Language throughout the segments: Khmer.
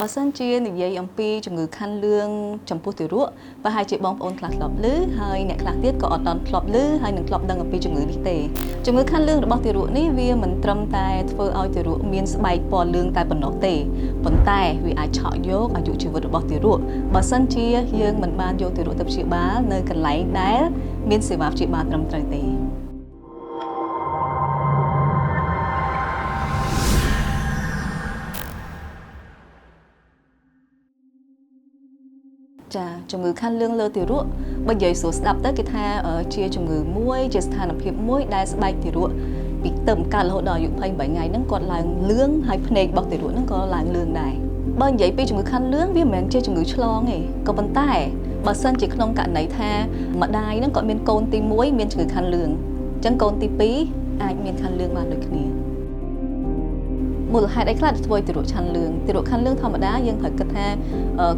បើសិនជានិយាយអំពីជំងឺខាន់លឿងចំពោះទារកប្រហែលជាបងប្អូនខ្លះធ្លាប់ឮហើយអ្នកខ្លះទៀតក៏អត់ទាន់ធ្លាប់ឮហើយនឹងធ្លាប់ដឹងអំពីជំងឺនេះទេជំងឺខាន់លឿងរបស់ទារកនេះវាមិនត្រឹមតែធ្វើឲ្យទារកមានស្បែកពណ៌លឿងតែប៉ុណ្ណោះទេប៉ុន្តែវាអាចឆក់យកអាយុជីវិតរបស់ទារកបើសិនជាយើងមិនបានយកទារកទៅព្យាបាលនៅកន្លែងដែលមានសេវាព្យាបាលត្រឹមត្រូវទេចាជំងឺខាន់លឿងលើទារកបើនិយាយស្រួលស្ដាប់ទៅគេថាជាជំងឺមួយជាស្ថានភាពមួយដែលស្បែកទារកពីទឹមកើតរហូតដល់អាយុ28ថ្ងៃហ្នឹងគាត់ឡើងលឿងហើយភ្នែករបស់ទារកហ្នឹងក៏ឡើងលឿងដែរបើនិយាយពីជំងឺខាន់លឿងវាមិនមែនជាជំងឺឆ្លងទេក៏ប៉ុន្តែបើសិនជាក្នុងករណីថាម្ដាយហ្នឹងគាត់មានកូនទី1មានជំងឺខាន់លឿងអញ្ចឹងកូនទី2អាចមានខាន់លឿងបានដូចគ្នាមូលហេតុអីខ្លះដែលធ្វើឲ្យទារកឆាន់លឿងទារកខាន់លឿងធម្មតាយើងត្រូវគិតថា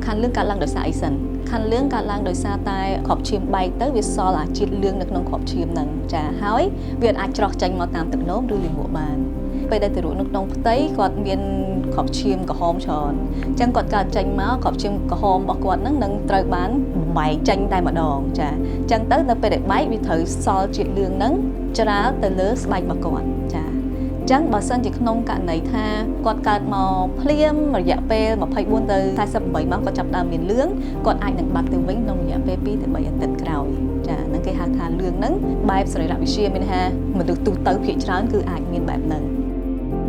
ខាន់លឿងកើតឡើងដោយសារអីសិនខាន់លឿងកើតឡើងដោយសារតែគ្រាប់ឈាមបែកទៅវាសល់អាជាតិលឿងនៅក្នុងគ្រាប់ឈាមហ្នឹងចាហើយវាអាចច្រោះចេញមកតាមទឹកនោមឬលាមកបានពេលដែលទារកនៅក្នុងផ្ទៃគាត់មានគ្រាប់ឈាមក្រហមច្រើនអញ្ចឹងគាត់កើតចេញមកគ្រាប់ឈាមក្រហមរបស់គាត់ហ្នឹងនឹងត្រូវបានបំបែកចេញតែម្ដងចាអញ្ចឹងទៅនៅពេលដែលបែកវាត្រូវសល់ជាតិលឿងហ្នឹងច្រាលទៅលើស្បែករបស់គាត់ចាអញ្ចឹងបើសិនជាក្នុងករណីថាគាត់កើតមកភ្លាមរយៈពេល24ទៅ48ម៉ោងគាត់ចាប់ដើមមានលឿងគាត់អាចនឹងបាត់ទៅវិញក្នុងរយៈពេល2ទៅ3អាទិត្យក្រោយចាហ្នឹងគេហៅថាលឿងហ្នឹងបែបសរីរវិទ្យាមានថាមនុស្សទូទៅភាគច្រើនគឺអាចមានបែបហ្នឹង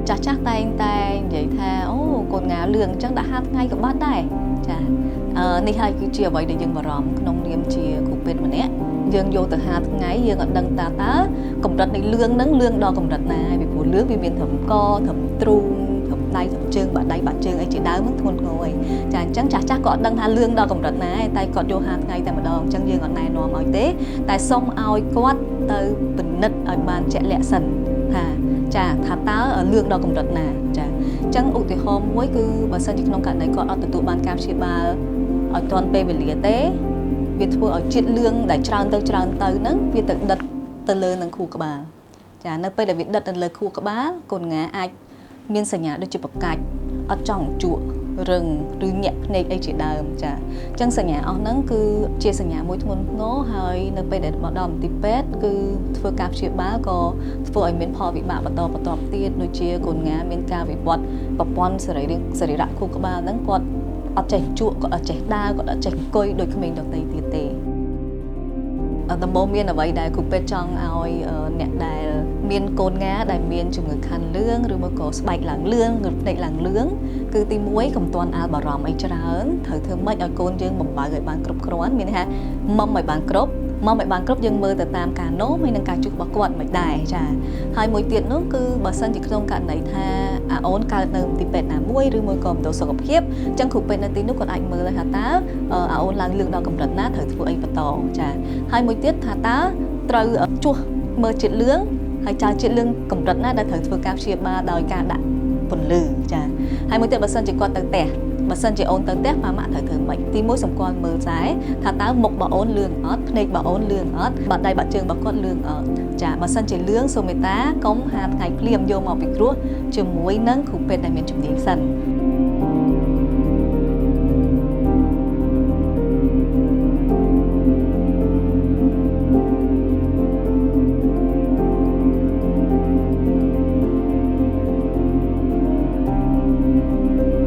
ចាស់ចាស់តែងតែនិយាយថាអូកូនងាលឿងអញ្ចឹងដាក់5ថ្ងៃក៏បាត់ដែរចានេះហើយគឺជាអ្វីដែលយើងបារម្ភក្នុងនាមជាគ្រូពេទ្យម្នាក់យើងយកទៅ5ថ្ងៃយើងអត់ដឹងតើកម្រិតនៃលឿងហ្នឹងលឿងដល់កម្រិតណាហើយពីព្រោះលឿងវាមានត្រឹមកត្រឹមទ្រូងត្រឹមដៃត្រឹមជើងបាក់ដៃបាក់ជើងអីជាដើមហ្នឹងធ្ងន់ធ្ងរហើយចាអញ្ចឹងចាស់ចាស់ក៏អត់ដឹងថាលឿងដល់កម្រិតណាតែគាត់យក5ថ្ងៃតែម្ដងអញ្ចឹងយើងអត់ណែនាំឲ្យទេតែសូមឲ្យគាត់ទៅពិនិត្យឲ្យបានជាក់លាក់សិនថាចាថាតើលឿងដល់កម្រិតណាចាអញ្ចឹងឧទាហរណ៍មួយគឺបើសិនជាក្នុងករណីគាត់អត់ទទួលបានការព្យាបាលឲ្យទាន់ពេលវេលាទេវាធ្វើឲ្យជាតិលឿងដែលច្រើនទៅហ្នឹងវាទៅដិតទៅលើនឹងខួរក្បាលចានៅពេលដែលវាដិតទៅលើខួរក្បាលកូនងាអាចមានសញ្ញាដូចជាប្រកាច់អត់ចង់ជក់រឹងឬញាក់ភ្នែកអីជាដើមចាអញ្ចឹងសញ្ញាអស់ហ្នឹងគឺជាសញ្ញាមួយធ្ងន់ធ្ងរហើយនៅពេលដែលមកដល់មន្ទីរពេទ្យគឺធ្វើការព្យាបាលក៏ធ្វើឲ្យមានផលវិបាកបន្តបន្ទាប់ទៀតដូចជាកូនងាមានការវិវត្តប្រព័ន្ធសរីរៈខួរក្បាលហ្នឹងគាត់អត់ចេះជក់គាត់អត់ចេះដើរគាត់អត់ចេះអង្គុយដូចក្មេងដទៃទៀតទេដំបូងមានអ្វីដែលគ្រូពេទ្យចង់ឲ្យអ្នកដែលមានកូនងាដែលមានជំងឺខាន់លឿងឬមកក៏ស្បែកឡើងលឿងឬភ្នែកឡើងលឿងគឺទី1កុំទាន់អាលបារម្ភអីច្រើនត្រូវធ្វើម៉េចឲ្យកូនយើងបំបើឲ្យបានគ្រប់គ្រាន់មានន័យថាមុំឲ្យបានគ្រប់មកឲ្យបានគ្រប់យើងមើលទៅតាមការនោមហើយនិងការជុះរបស់គាត់មិនដែរចាហើយមួយទៀតនោះគឺបើសិនជាក្នុងករណីថាអាអូនកើតនៅមន្ទីរពេទ្យណាមួយឬមួយក៏មណ្ឌលសុខភាពអញ្ចឹងគ្រូពេទ្យនៅទីនោះគាត់អាចមើលថាតើអាអូនឡើងលឿងដល់កម្រិតណាត្រូវធ្វើអីបន្តចាហើយមួយទៀតថាតើត្រូវជួសមើលជាតិលឿងហើយចើជាតិលឿងកម្រិតណាដែលត្រូវធ្វើការព្យាបាលដោយការដាក់ពន្លឺចាហើយមួយទៀតបើសិនជាគាត់ទៅផ្ទះបើសិនជាអូនទៅផ្ទះប៉ាម៉ាក់ត្រូវធ្វើម៉េចទី1សម្គាល់មើលខ្សែថាតើមុខរបស់អូនលឿងអត់ភ្នែករបស់អូនលឿងអត់បាតដៃបាតជើងរបស់គាត់លឿងអត់ចាបើសិនជាលឿងសូមមេត្តាកុំ5ថ្ងៃភ្លាមយកមកពិគ្រោះជាមួយនឹងគ្រូពេទ្យដែលមានជំនាញសិន។